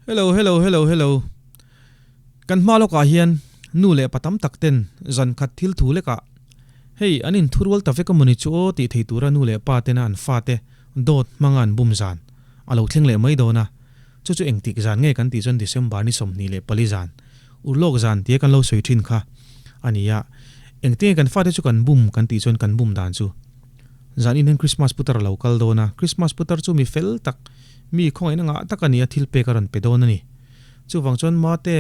Hello hello hello hello Kan hma lawkah hian nu leh pa tam tak ten zan khat thil thu lekah hei an inthurual ta vek amawni chu aw tih thei tura nu leh pa tena an fate dawt hmanga an bum zan a lo thleng leh mai dawn a, chu chu engtik zan nge kan tih chuan December ni 24 zan urlawk zan tia kan lo sawi thin kha a ni a, engtinge kan fate chu kan bum kan tih chuan kan bum dan chu zan in hian Christmas putar a lo kal dawn a, Christmas putar chu mi fel tak mi khawngaihna ngah tak a ni a, thil pek a rawn pe dawn a ni. Chuvang chuan Mate,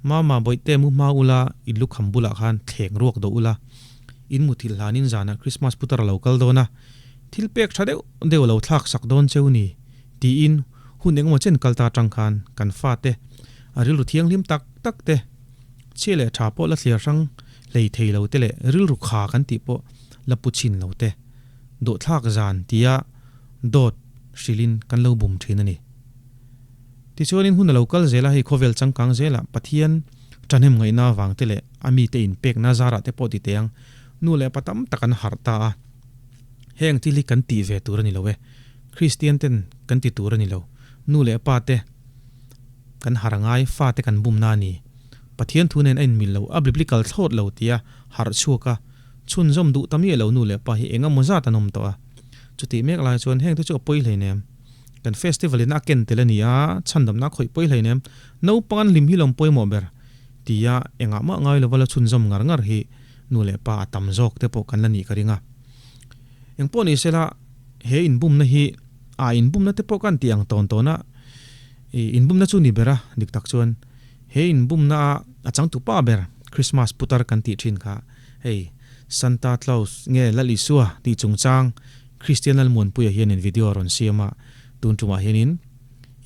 Mama bawihte mu hma ula in lukham bulah khan thleng ruak dawh ula, in muthilh hlanin zanah Christmas putar a lo kal dawn a, thil pek tha deuh deuh a lo thlak sak dawn cheu ni tiin hun engemaw chen kal ta atang khan kan fate a rilru thianghlim tak tak te, chhia leh tha pawh la thliar hrang hlei thei lo te leh rilru kha kan tih pawh la pu chhin lo te dawhthlak zan tia dawt hrilhin kan lo bum thin a ni. Tichuanin hun a lo kal zel a, hei khawvel changkang zelah Pathian ṭahnem ngaihna avang te leh a mite inpekna zarah te pawh ti teh ang, nu leh pa tam tak an harh ta a. Heng thil hi kan tih ve tur a ni lo e. Kristian ten kan ti tur a ni lo. Nu leh pa te kan harh a ngai, fate kan bumna a ni. Pathian thu nen a inmil lo, a biblical thlawt lo tia harh chhuak a, chhunzawm duh ta miah lo nu leh pa hi eng emaw zat an awm tawh a. Chutih mek lai chuan heng te chu a pawi hleinem. Kan festival in a ken tel a ni a, chhandamna a khawih pawi hleinem, naupang an hlim hi lawm pawimawh ber tia engah mah ngai lova la chhunzawm ngar ngar hi nu leh pa a tam zawk te pawh kan la nih ka ring a. Engpawh ni sela he inbumna hi a inbumna te pawh kan tih ang tawn tawn a, i inbumna chu ni ber a, dik tak chuan he inbumna a a changtupa ber Christmas putar kan tih thin kha hei Santa Claus nge Lal Isua tih chungchang Kristian Lalmuanpuia hianin video a rawn siam a, tun tumah hianin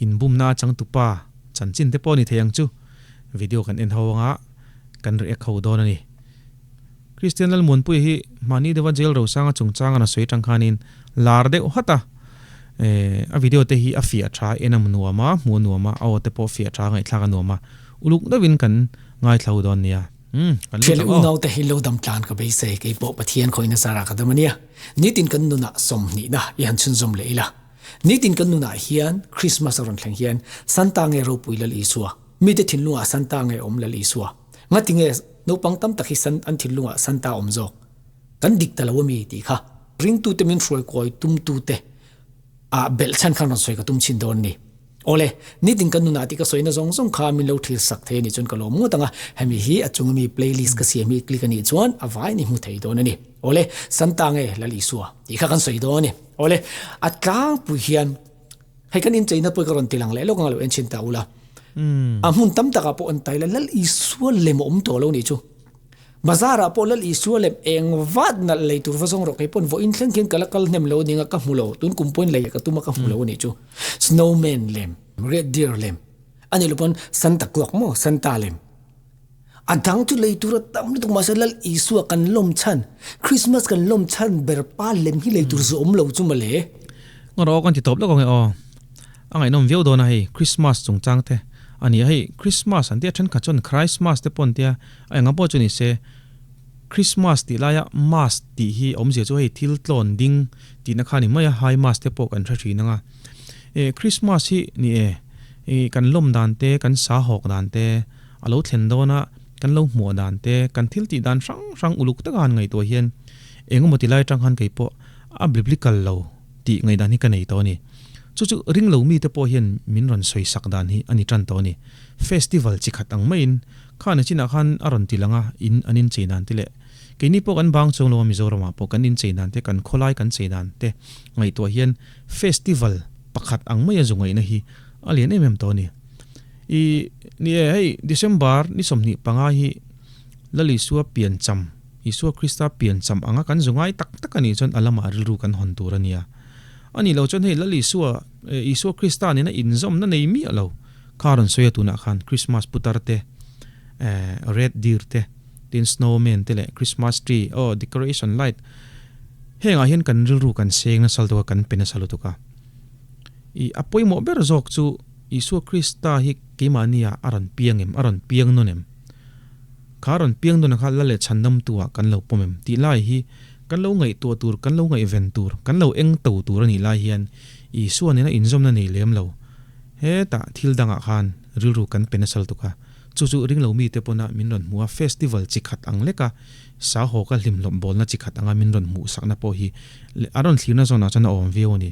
inbumna a changtupa chanchin te pawh a ni thei ang chu. Video kan en ho anga kan react ho dawn a ni. Kristian Lalmuanpuia hi mahni deuha jail rosanga chungchanga na sawi atang khanin lar deuh hat a, a video te hi a fiah tha en a nuam a, hmuh a nuam a, a aw te pawh fiah tha ngaihthlak a nuam a, uluk deuhin kan ngaithla ho dawn nia. Umm kan lut Thian ang aw. Unaute hi lo dam tlan ka beisei, kei pawh Pathian khawina zarah ka dam a nia. Nitin kan nunah 20na i han chhunzawm leh ila. Nitin kan nunah hian Christmas a rawn thleng hian Santa nge ropui Lal Isua? Mite thinlungah Santa nge awm Lal Isua? Ngati nge naupang tam tak hi San an thinlungah Santa awm zawk? Kan dik ta lo ami tih kha ringtute min hruai kawi tumtute ah belh chhan khan rawn sawi ka tum chhin dawn a ni. Awle, nitin kan nunah tih ka sawina zawng zawng kha min lo thlir sak thei a nih chuan ka lawm ngawt ang a, hemi hi a chunga mi playlist ka siam hi click a nih chuan a vaiin i hmu thei dawn a ni. Awle, Santa nge Lal Isua tih kha kan sawi dawn a ni. Awle, a tlangpui hian hei kan incheina pawh ka rawn ti lang leh lawk ang a lo en chhin ta ula. A hmun tam takah pawh an tai la, Lal Isua lem a awm tawh lo nih chu. Bazar ah pawh Lal Isua lem eng vat nalh lei tur va zawng rawh kei pawn vawiin thleng khian ka la kal hnem lo ning a ka hmu lo tun kum pawhin lei ka tum a ka hmu lo anih chu Snowman lem Red Deer lem ani lo pawn Santa Clock maw Santa lem a dang chu lei tur a tam lutuk mahse Lal Isua kan lawm chhan Christmas kan lawm chhan ber pa lem hi lei tur zu awm lo chu mawle. Ngaw rawh aw kan ti tawp lawk ang e aw. A ngaihnawm viau dawn a hei Christmas chungchang te a ni a hei Christmas an tia thenkhat chuan Christmas te pawh an tia a enga pawh chu ni se Christmas tih laia mass tih hi awmzia chu hei thil tlawn ding tihna kha a ni mai a high mass te pawh kan hre thin ang a e Christmas hi ni e i kan lawm dan te kan sa hawk dan te a lo thlen dawn a kan lo hmuah dan te kan thil tih dan hrang hrang uluk taka han ngaihtuah hian engemaw ti lai atang khan kei pawh a biblical lo tih ngaihdan hi ka nei tawh a ni. Chu chu ring lo mite pawh hian min rawn sawi sak dan hi a ni tan tawh a ni. Festival chi khat ang maiin khan a chinah khan a rawn ti lang a, in an inchei dan te leh keini pawh kan bang chuang lo a Mizoramah pawh kan inchei dan te, kan khawlai kan chei dan te ngaihtuah hian festival pakhat ang maia zu ngaihna hi a lian em em tawh a ni. I ni e, hei December ni 25 hi Lal Isua piancham Isua Krista piancham anga kan zu ngai tak tak a nih chuan a lamah rilru kan hawn tur a nia. A nih loh chuan hei Lal Isua, Isua Krista nena inzawmna nei miah lo kha rawn sawi a tunah khan Christmas putar te, red deer te, tin snowman te leh Christmas tree, aw decoration light hengah hian kan rilru kan seng nasa lutuk a, kan pe nasa lutuk a. I a pawimawh ber zawk chu Isua Krista hi keimahnia a rawn piang em, a rawn piang nawn em? Kha rawn piang dawn kha la leh chhandamtu ah kan lo pawm em tih lai hi kan lo ngaihtuah tur, kan lo ngaihven tur, kan lo eng to tur a nih lai hian Isua nena inzawmna nei lem lo. Hetah thil dangah khan rilru kan pe nasa lutuk a, chu chu ringlo mite pawna min rawn hmuh a, festival chi khat ang leka sa hawka hlimhlawp bawlna chi khat anga min rawn hmuh sakna pawh hi a rawn thlirna zawnah chuan a awm viau a ni.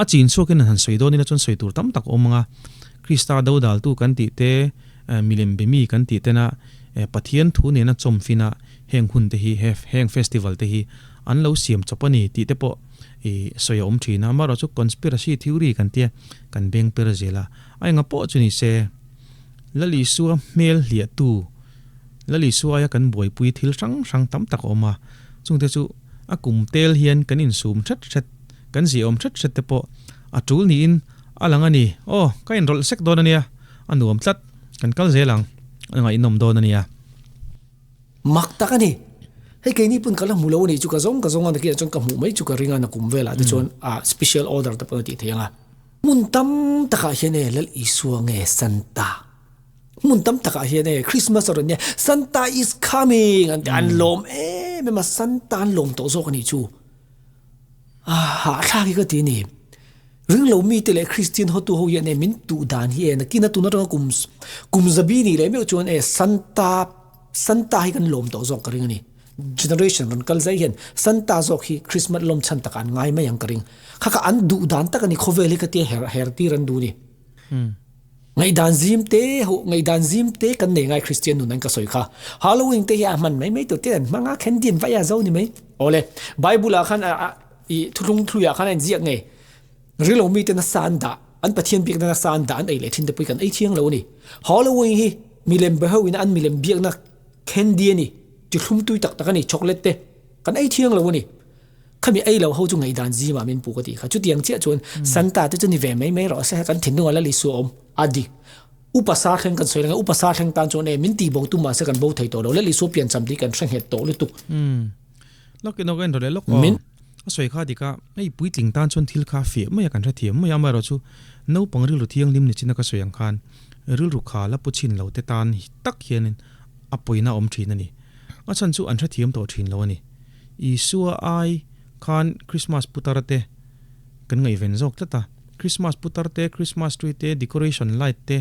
A chin chhuakin an han sawi dawn ila chuan sawi tur tam tak a awm ang a, Krista dodaltu kan tih te, milem be mi kan tih tena Pathian thu nena chawmfina heng hun te hi, heng festival te hi an lo siam chawp a ni tih te pawh I sawi a awm thin a, amaherawh chu conspiracy theory kan tia kan beng per zel a, a enga pawh chu ni se Lal Isua hmel hliahtu, Lal Isua aia kan buaipui thil hrang hrang tam tak a awm a, chungte chu a kum tel hian kan insum hret hret, kan ziahawm hret hret te pawh a tul niin a lang a ni. Aw, ka inrawlh sek dawn a nia, a nuam tlat, kan kal zel ang, a ngaihnawm dawn a nia. Mak tak a ni. Hei keini pawn ka la hmu lo a nih chu ka zawng ka zawng a nakinah chuan ka hmuh mai chu ka ring a nakum velah te chuan ah special order te pawh a tih theih ang a. Hmun tam takah hian e Lal Isua nge Santa. Hmun tam takah hian e Christmas a rawn nia Santa is coming an ti an lawm em em a Santa an lawm tawh zawk a nih chu. Ah hahthlak hi ka ti a ni. Ringlo mite leh Kristian hotu ho hian e min tuh dan hi e nakin a tun atanga kum kum zabi nih leh meuh chuan e Santa Santa hi kan lawm tawh zawk ka ring a ni. Generation rawn kal zai hian Santa zawk hi Christmas lawm chhan takah an ngai mai ang ka ring. Kha kha an duh dan tak a ni khawvel hi ka tia her her tir an duh a ni. Ngaihdan zim te ho ngaihdan zim te kan nei ngai Kristian nun an ka sawi kha. Halloween te hi a hman mai mai tur te an hmang a candy an vaih a zo ni mai. Awle Bible ah khan a a i thuthlung thluiah khan a inziak ngei. Ringlo mite nasa an dah, an Pathian biakna nasa an dah an ei leh thin te pawh hi kan ei thiang lo a ni. Halloween hi milem be ho ina an milem biakna candy a ni, chi thlum tui tak tak a ni, chocolate te kan ei thiang lo a ni. Khami ei lo ho chu ngaihdan zimah min pu ka tih kha. Chutiang chiah chuan Santa te chu ni ve mai mai rawh se, kan thinlungah lal Isua awm a dik. Upa sa thleng kan sawi reng a, upa sa thleng tan chuan e min tih bo tum mahse kan bo thei tawh lo, lal Isua piancham tih kan hre nghet tawh lutuk. Lawk in awk a inrawlh leh lawk aw. A sawi kha dik a, hei puitling tan chuan thil kha fiah mai a kan hrethiam mai a, amaherawh chu naupang rilru thianghlim ni chin a ka sawi ang khan rilru kha la pu chhin lo te tan tak hianin a pawina a awm thin a ni. A chhan chu an hrethiam tawh thin lo a ni. Isua ai khan Christmas putar te kan ngaihven zawk tlat a, Christmas putar te, Christmas tree te, decoration light te,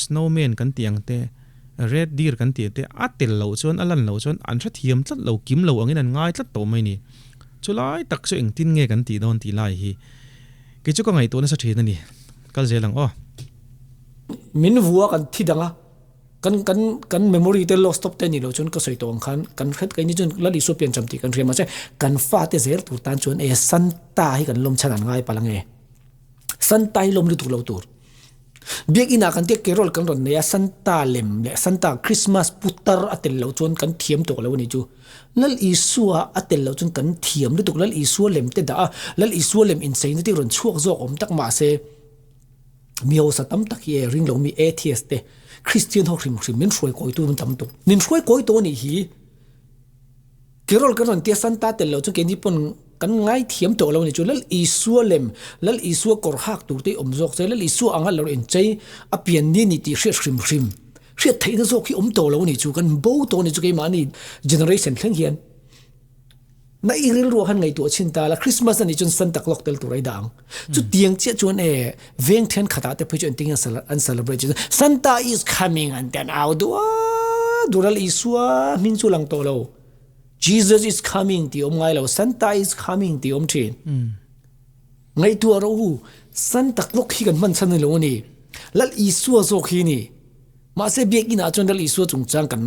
snowman kan tih ang te, Red deer kan tih te a tel loh chuan a lan loh chuan an hrethiam tlat lo, kim lo angin an ngai tlat tawh mai ni. Chulai tak chu engtin nge kan tih dawn tih lai hi kei chu ka ngaihtuah nasa thin a ni. Kal zel ang aw. Min vua kan thi dang a, kan kan kan memory te lost tawp te ni lo chuan ka sawi tawh ang khan kan hret keini chuan Lal Isua piancham tih kan hria mahse kan fate zel tur tan chuan e Santa hi kan lawm chhan an ngai palh ange. Santa hi lawm lutuk lo tur. Biakinn ah kan tia carol kan rawn nei a, Santa lem leh Santa Christmas putar a tel loh chuan kan thiam tawh lo a nih chu. Lal Isua a tel loh chuan kan thiam lutuk, Lal Isua lem te dah a, Lal Isua lem incheina te rawn chhuak zawk awm tak mahse mi hausa tam tak hi e ring lo mi atheist te Christian ho hrim hrim min hruai kawi tu an tam tuk. Min hruai kawi tawh a nih hi. Carol kan rawn tia Santa tel lo chu keini pawn kan ngaithiam tawh lo a ni chu. Lal Isua lem, Lal Isua kawr hak tur te hi awm zawk se, Lal Isua anga lo inchei a pian ni a ni tih hriat hrim hrim, hriat theihna zawk hi awm tawh lo a ni chu. Kan bo tawh a ni chu keimahni generation thleng hian. Na i rilruah khan ngaihtuah chhin ta la, Christmas a nih chuan Santa Claus tel tur a i dah ang. Chutiang chiah chuan e veng thenkhatah te phei chu engtin nge an celebrate chu Santa is coming an ti an au duah duah Lal Isua hming chu lang tawh lo Jesus is coming tih awm ngai lo Santa is coming tih awm thin ngaihtuah rawh u Santa Claus hi kan hman chhan a ni lo a ni Lal Isua zawk hi a ni Mahse biakinn ah chuan Lal Isua chungchang kan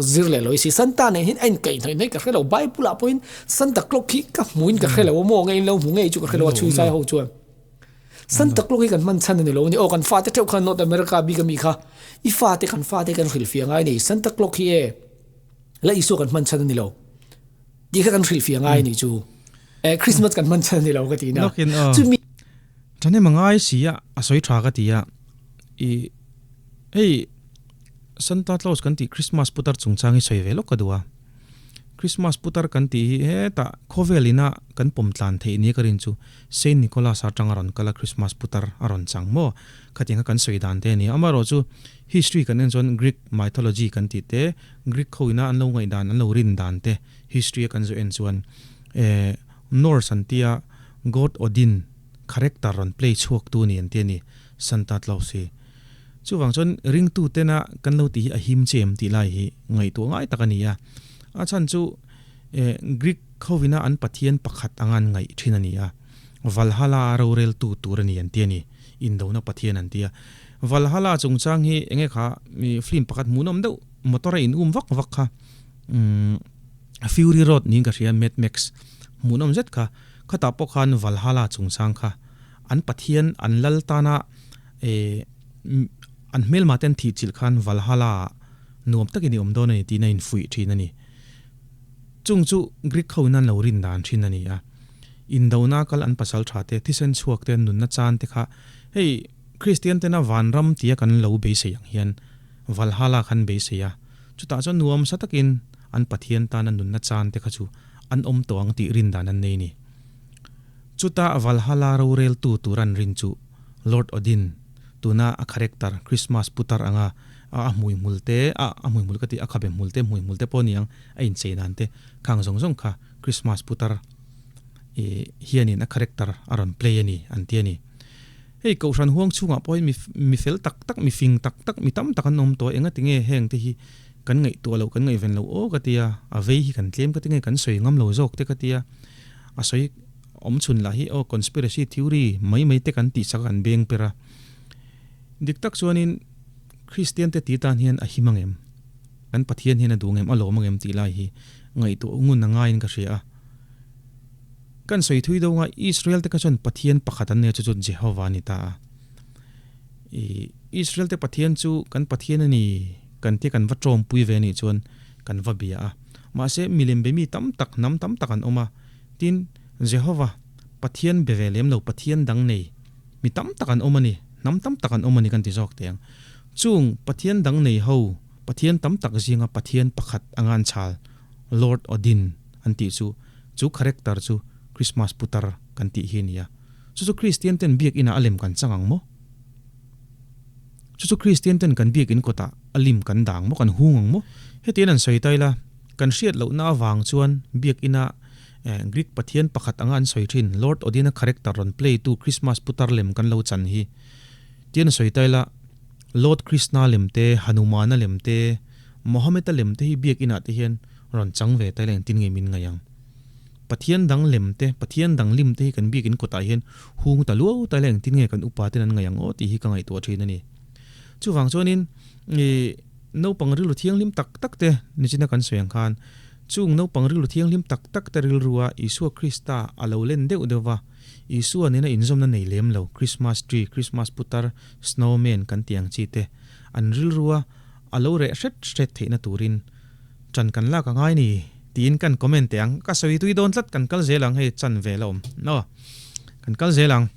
zir leh lo i si. Santa nen hian a inkaih hnawih hnawih ka hre lo. Bible ah pawhin Santa Claus hi ka hmuin ka hre lo a maw nge in lo hmu ngei chu ka hre lo a chhui zai ho chuan. Santa Claus hi kan hman chhan a ni lo a ni. Aw kan fate theuh khan North America bik ami kha i fate kan fate kan hrilhfiah ngai a ni. Santa Claus hi e Lal Isua kan hman chhan a ni lo tih kha kan hrilhfiah ngai a ni chu. E Christmas kan hman chhan a ni lo ka ti na. Chumi Thahnem a ngai si a, a sawi tha ka ti a. I hei Santa Claus kan tih Christmas putar chungchang hi sawi ve lawk ka duh a. Christmas putar kan tih hi hetah khawvel ina kan pawm tlan theih nia ka rin chu Saint Nicholas atanga rawn kal a Christmas putar a rawn chang maw? Khatiang kha kan sawi dan te a ni. Amaherawh chu history kan en chuan Greek mythology kan tih te, Greek ho ina an lo ngaihdan an lo rin dan te history a kan zawh en chuan eh Norse an tia God Odin character rawn play chhuak tu ni an ti a ni. Santa Claus hi. Chuvang chuan ringtu tena kan lo tih hi a him che em tih lai hi ngaihtuah ngai tak a ni a. A chhan chu Greek hovina an pathian pakhat anga an ngaih thin a ni a. Valhalla a roreltu tur a ni an ti a ni. Indona pathian an ti a. Valhalla chungchang hi enge kha film pakhat hmuhnawm deuh motor a in um vak vak kha Fury Road niin ka hria Mad Max hmuhnawm zet kha. Khatah pawh khan Valhalla chungchang kha an pathian an lal tana an hmelma te an thih chilh khan Valhalla ah nuam takin i awm dawn a ni tiin a infuih thin a ni. Chung chu Greek ho in an lo rin dan thin a ni a. Indona kal an pasal tha te, thisen chhuak te, nunna chan te kha hei Kristian tena vanram tia kan lo beisei ang hian Valhalla khan beisei a. Chutah chuan nuam sa takin an Pathian tana nunna chan te kha chu an awm tawh ang tih rin dan an nei a ni. Chuta Valhalla roreltu tur an rin chu Lord Odin, tuna a character Christmas putar anga a hmuihmul te, a hmuihmul ka tih a khabe hmul te, hmuihmul te pawh niang a inchei dan te khang zawng zawng kha Christmas putar hianin a character a rawn play a ni an ti a ni. Hei Kohhran huang chhungah pawh hian mi fel tak tak, mi fing tak tak, mi tam tak an awm tawh a, engatinge heng te hi kan ngaihtuah loh, kan ngaihven loh aw ka ti a, a vei hi kan tlem ka ti nge kan sawi ngam lo zawk te ka ti a. A sawi awm chhun lah hi aw conspiracy theory mai mai te kan tih sak a kan beng per a. Dik tak chuanin Kristian te ti tan hian a him ang em? Kan Pathian hian a duh ang em? A lawm ang em tih lai hi ngaihtuah ngun a ngaiin ka hria a. Kan sawi thui deuh anga Israel te kha chuan Pathian pakhat an nei a chu chu Jehovah a ni ta a. I Israel te Pathian chu kan Pathian a ni kan tia kan va tawmpui ve anih chuan kan va bia a. Mahse, milem be mi tam tak, hnam tam tak an awm a. Tin, Jehova, Pathian be ve lem lo Pathian dang nei mi tam tak an awm a ni, hnam tam tak an awm a ni kan ti zawk teh ang. Chung Pathian dang nei ho, Pathian tam tak zinga Pathian pakhat anga an chhal, Lord Odin an tih chu, chu character chu Christmas putar kan tih hi a ni a. Chu chu Kristian ten biak inah a lem kan chang ang maw? Chu chu Kristian ten kan biakin kawtah a lim kan dang maw, kan hung ang maw? Hetiang an sawi tai la, kan hriat lohna avang chuan biakina Greek pathian pakhat anga an sawi thin Lord Odin-a character rawn play tu Christmas putar lem kan lo chan hi. Tian a sawi tai la, Lord Krishna lem te, Hanumana lem te, Mohammed-a lem te hi biakinah te hian rawn chang ve tai la engtin nge min ngaih ang? Pathian dang lem te, Pathian dang lim te hi kan biakin kawtah hian hung ta luau ta ila engtin nge kan upa ten an ngaih ang aw tih hi ka ngaihtuah thin a ni. Chuvang chuanin i naupang rilru thianghlim tak tak te nichina kan sawi ang khan chung naupang rilru thianghlim tak tak te rilrua Isua Krista a lo len deuh deuh va, Isua nena inzawmna nei lem lo Christmas tree, Christmas putar, snowman kan tih ang chi te an rilrua a lo reh hret hret theihna turin Chan kan lak a ngai ni tiin kan comment teh ang. Ka sawi tui dawn tlat kan kal zel ang hei chan ve la awm no. Kan kal zel ang.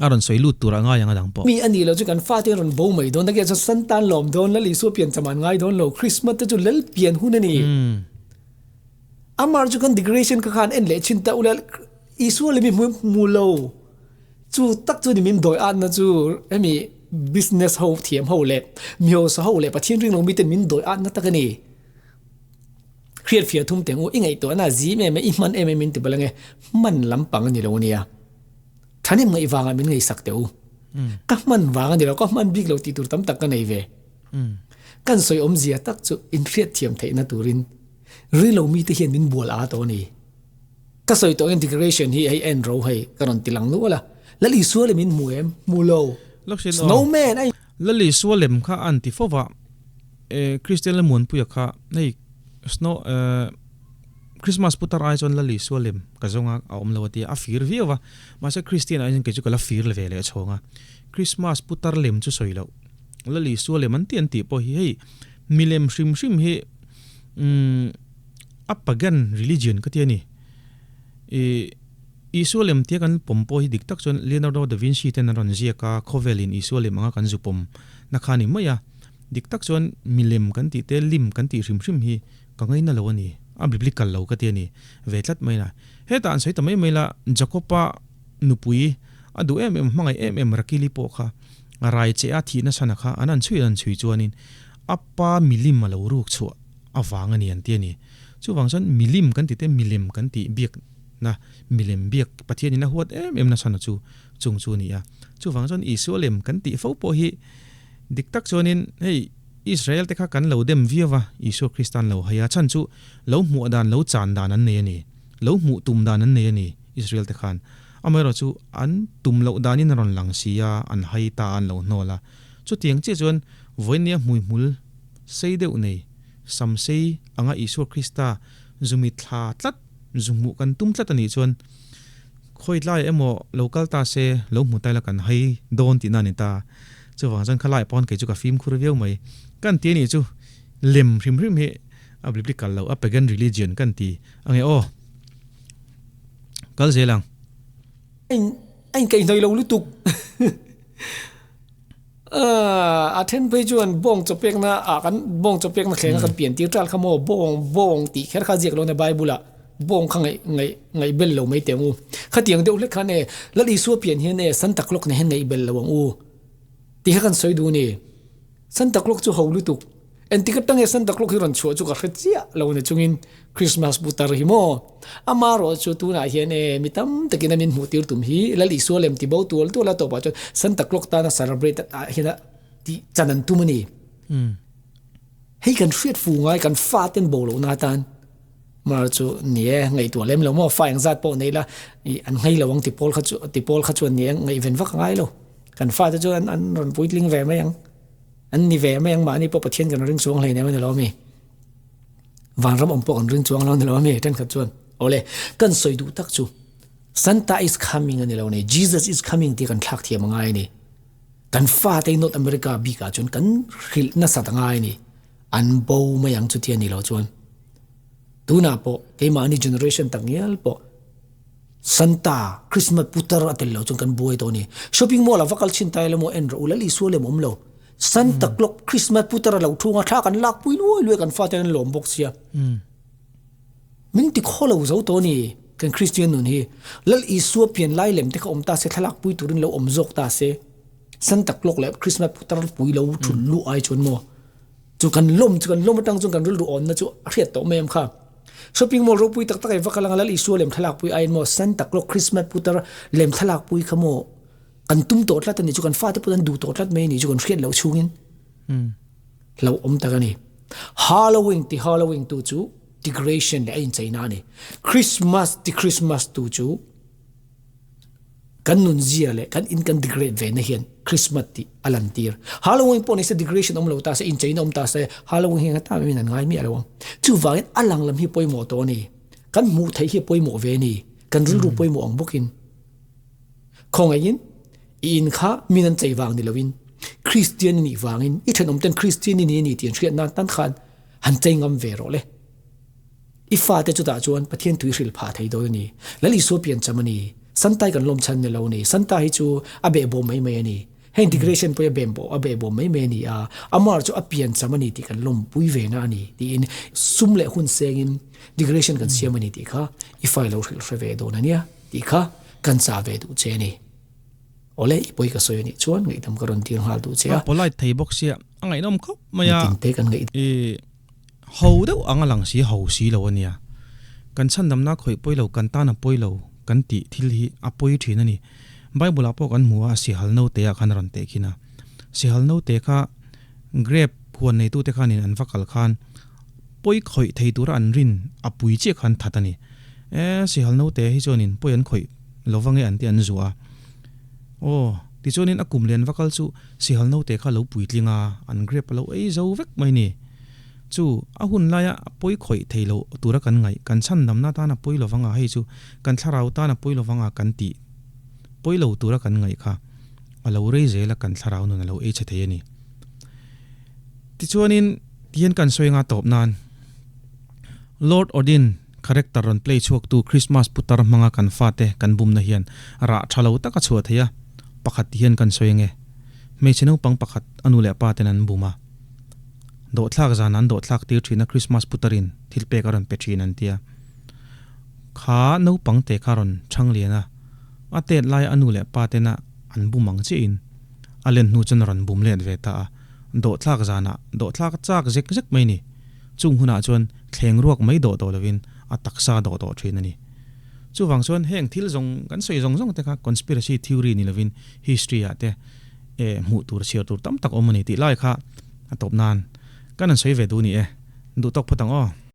A rawn sawi lut tur a ngai ang a dang pawh. Mi a nih loh chu kan fate an rawn bo mai dawn a chu san tan lawm dawn Lal Isua pian cham an ngai dawn lo Christmas te chu Lal pian hun a ni. Amar chu kan decoration kha khan en leh chin ta ula Isua leh mi hmu lo Chu tak chu ni min dawi atna chu hemi business ho thiam ho leh mi hausa ho leh Pathian ring lo miten min dawi atna tak a ni. Hriat fiah thum teng u, i ngaihtuahna a zim em e, i hman em em min ti bal ange, hman lampang a ni lo ania. Thahnem ngaih vangah min ngaihsak teh u. Ka hman vang a ni lo, ka hman bik lo tih tur tam tak ka nei ve. Kan sawi awmzia tak chu inhriat thiam theihna turin ring lo mite hian min bual a tawh a ni. Ka sawi tawh in decoration hi hei en ro hei ka rawn ti lang nual a, Lal Isua lem in hmu em? Hmu lo. Snowman a. Lal Isua lem kha a an ti fo va, e Kristian la Muanpuia kha hei snow e Christmas putar ai chuan Lal Isua lem ka zawng a a awm lo a tia a fir viau va, mahse Kristian ah hian kei chu ka la fir ve leh chhawng a, Christmas putar lem chu sawi loh Lal Isua lem an ti an tih pawh hi hei milem hrim hrim hi umm. A pagan religion ka ti a ni. I Isua lem tia kan pawm pawh hi dik tak chuan Leonardo da Vinci ten an rawn ziak a, khawvelin Isua lem anga kan zu pawm na kha a ni mai a. Dik tak chuan milem kan tih te, lim kan tih hrim hrim hi ka ngaina lo a ni. A biblical lo ka ti a ni ve tlat mai na. Hetah an sawi ta mai mai la, Jacob-a nupui a duh em em, hmangaih em em Rakili pawh kha rai che a thihna chhan a kha an han chhui an han chhui chuanin a pa milim a lo ruk chhuah. avang a ni an ti a ni. Chuvang chuan milim kan tih te milem kan tih biak na milem biak Pathianin a huat em em nasa na chu chung chu a ni a. Chuvang chuan Isua lem kan tih fo pawh hi dik tak chuanin hei Israel te kha kan lo dem viau va, Isua Krista an lo hai a, chhan chu lo hmuah dan lo chan dan an nei a ni, lo hmuh tum dan an nei a ni Israel te khan. Amaherawhchu an tum loh danin a rawn lang si a, an hai ta a, an lo hnawl a. Chutiang chiah chuan vawinia hmuihmul sei deuh nei, sam sei anga Isua Krista zumi thla tlat, zu hmuh kan tum tlat a nih chuan khawi tlaiah emaw lo kal ta se, lo hmu ta ila kan hai dawn tihna a ni ta. Chuvang chuan khalaiah pawh kei chu ka fimkhur viau mai. Kan ti a nih chu lem hrim hrim hi a biblical lo, a pagan religion kan ti ange aw. Kal zel ang. A inkaihhnawih lo lutuk. A then phei chuan bawng chaw pekna ah kan bawng chaw pekna thlenga kan pian tir tal kha maw bawng bawng tih kher kha ziak lo nia bible ah bawng kha ngaih ngaih ngaih bel lo mai teh ang u khatiang deuh hlek khan e Lal Isua pian hian e Santa Claus nen hian ngaih bel lo ang u tih kha kan sawi duh a ni Santa Claus chu ho lutuk Engtik atang nge Santa Claus hi rawn chhuah chu ka hre chiah lo ni chungin Christmas putar hi maw? Amaherawh chu tunah hian e mi tam takin a min hmuh tir tum hi Lal Isua lem ti bo tual tual a tawpah chuan Santa Claus tana celebrate ah hian a tih chan an tum a ni. Hei kan hriat fu ngai kan fa ten bo lohna atan mar chu ni e ngaihtuah lem lo maw fa engzat pawh nei la ih an nghei lo ang ti pawl kha chu ti pawl kha chuan ni e ngaihven vak a ngai lo. Kan fa te chu an an rawn puitling ve mai ang. An ni ve mai ang mahni pawh Pathian kan ring chuang hleinem a ni lo ami? Vanram awm pawh kan ring chuang lo a ni lo ami? Thenkhat chuan awle kan sawi duh tak chu Santa is coming a ni lo ni, Jesus is coming tih kan thlak thiam a ngai a ni. Kan fate hi North America bikah chuan kan hrilh nasat a ngai a ni. An bo mai ang chuti a ni lo chuan. Tunah pawh keimahni generation tak ngial pawh Santa, Christmas putar a tel lo chuan kan buai tawh a ni. Shopping mall ah va kal chhin ta ila maw en rawh u Lal Isua lem awm lo. Santa Claus Christmas putar a lo thung a thla kan lak pui luai luai kan fate an lawm bawk sia. Min ti khaw lo zo tawh a ni kan Christian nun hi. Lal Isua pian lai lem te kha awm ta se thlalak pui turin lo awm zawk ta se. Santa Claus leh Christmas putar pui lo thun luh ai chuan maw chu kan lawm chu kan lawm atang chuan kan rilru awnna chu a hriat tawh mai em kha. Shopping mall ropui tak tak ei vak alanga Lal Isua lem thlalak pui aiin maw Santa Claus Christmas putar lem thlalak pui kha maw kan tum tawh tlat a ni chu kan fate pawh an duh tawh tlat mai a ni chu kan hriat loh chhungin lo awm tak a ni. Halloween ti Halloween tu chu decoration leh a incheina a ni. Christmas ti Christmas tu chu Kan nunzia leh kan in kan degrade ve na hian Christmas tih a lantir. Halloween pawh nise degradation awm lo ta se, incheina awm ta se, Halloween hi nga ta min an ngai miah lo ang. Chuvangin a lang lam hi pawimawh tawh a ni. Kan hmuh theih hi a pawimawh ve a ni. Kan rilru pawimawh ang bawkin. Khawngaihin i in kha min an chei vang ni loin Christian i nih vangin i thenawmten Christian i ni a ni tih an hriat nan tan khan han chei ngam ve rawh le. I fate chutah chuan Pathian tui hrilh phah thei dawn a ni. Lal Isua piancham a ni. Santai kan lawm chhan ni lo a ni. Santa hi chu a behbawm mai mai a ni. Heng decoration pawh hi a behbawm a behbawm mai mai a ni a. Amar chu a piancham a ni tih kan lawmpui ve na a ni tiin sum leh hun sengin decoration kan siam a ni tih kha i fa i lo hrilh hre ve dawn a nia tih kha kan chah ve duh che a ni. Awle, i pawi ka sawi a nih chuan ngaihdam ka rawn tir nghal duh che a. A polite thei bawk sia, a ngaihnawm khawp mai a. Nitin te kan ngaih. I Ho deuh ang a lang si, ho si lo a nia. Kan chhandamna khawih pawi lo, kan tan a pawi lo kan tih thil hi a pawi thin a ni. Bible ah pawh kan hmu a, sihal note ah khan a rawn teh khin a. Sihal note kha grape huan neitute khanin an va kal khan pawi khawih thei tura an rin a pui chiah khan that a ni. E, sihal note hi chuanin pawi an khawih lo va nge an tih an zuah a. Aw, tichuanin a kum lian va kal chu sihal note kha a lo puitling a, an grape a lo ei zo vek mai ni. Chu, a hun laia a pawi khawih thei lo tura kan ngaih, kan chhandamna tan a pawi lo vanga hei chu kan thlarau tan a pawi lo vanga kan tih pawi lo tura kan ngaih kha a lo rei zel a kan thlarau nun a lo ei chhe thei a ni. Tichuanin tihian kan sawi anga tawp nan Lord Odin character rawn play chhuaktu Christmas putar hmanga kan fate kan bumna hian rah tha lo tak a chhuah thei a, pakhat tihian kan sawi ange. Hmeichhe naupang pakhat a nu leh a pa ten an bum a. Dawhthlak zan an dawhthlak tir thin a Christmas putarin thil pek a rawn pe thin an tia. Kha naupang te kha rawn chhang lian a, a tet laia a nu leh pa tena an bum ang chiahin a len hnu chuan a rawn bum let ve ta a. Dawhthlak zanah dawhthlak a chak zek zek mai ni. Chung hunah chuan thleng ruak mai dawh tawh lovin a taksa dawh tawh thin a ni. Chuvang chuan heng thil zawng kan sawi zawng zawng te kha conspiracy theory ni lovin history ah te hmuh tur chhiar tur tam tak awm a ni tih lai kha a tawp nan kan han sawi ve duh ni e. Duh tawk phawt ang aw.